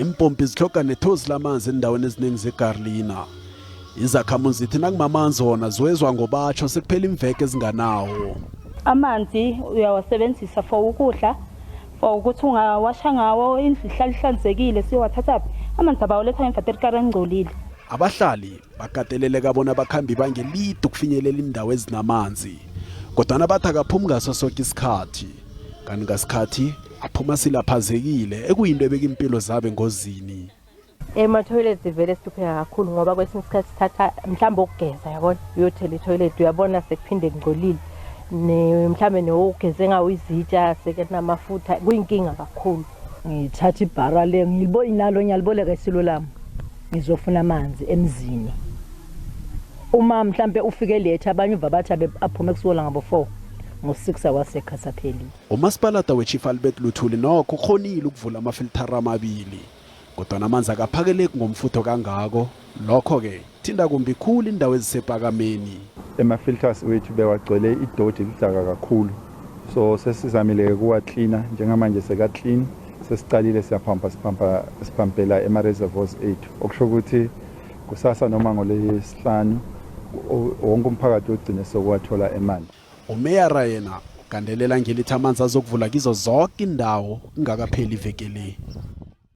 Iimpompi zitlhoga nethozi lamanzi eendaweni eziningi zeGarlina. Izakhamuzi zithi nakumamanzi wona ziwezwa ngobatjho sekuphela imveke ezinganawo. Amanzi uyawasebenzisa for ukudla, for ukuthi ungawasha ngawo indlu ihlale ihlanzekile. Siyowathathaphi amanzi? Abawaletha ngemvaterikari engcolile. Abahlali bakateleleka bona bakhambe ibanga elide ukufinyelela iindawo ezinamanzi. Kodwana bathi akaphumi ngaso soke isikhathi. Kanti ngasikhathi aphuma silaphazekile ekuyinto ebeka iimpilo zabo engozini. Ema-toilet vele sihlupheka kakhulu ngoba kwesinye isikhathi sithatha mhlawumbe ukugeza, yabona, uyothela i-toilet, uyabona sekuphinde kungcolile, mhlawumbe nowugeze ngawo izitsha sekenamafutha, kuyinkinga kakhulu. Ngithatha ibhara le nalo ngiyaliboleka isilo lami, ngizofuna amanzi emzini. Uma mhlampe ufike late, abanye uva bathi aphume kusukela ngabo-4, ngo-6 awasekho, asaphelile. Umasipalata weChief Albert Luthuli nokho ukghonile ukuvula amafilithara amabili, kodwana amanzi akaphakeleki ngomfutho kangako. Lokho-ke thinta kumbi khulu indawo ezisepakameni. Ema-filters wethu bewagcwele idoti, lidaka kakhulu, so sesizamile ukuwaklina. Njengamanje seka-clean, sesicalile siyaphampa, siphampa, siphampela ema-reservoirs ethu, okusho ukuthi kusasa noma ngolesihlanu wonke umphakathi ugcine sokuwathola emanzi. Umeyara yena ugandelela ngelithi amanzi azokuvula kizo zonke indawo kungakapheli iveke le.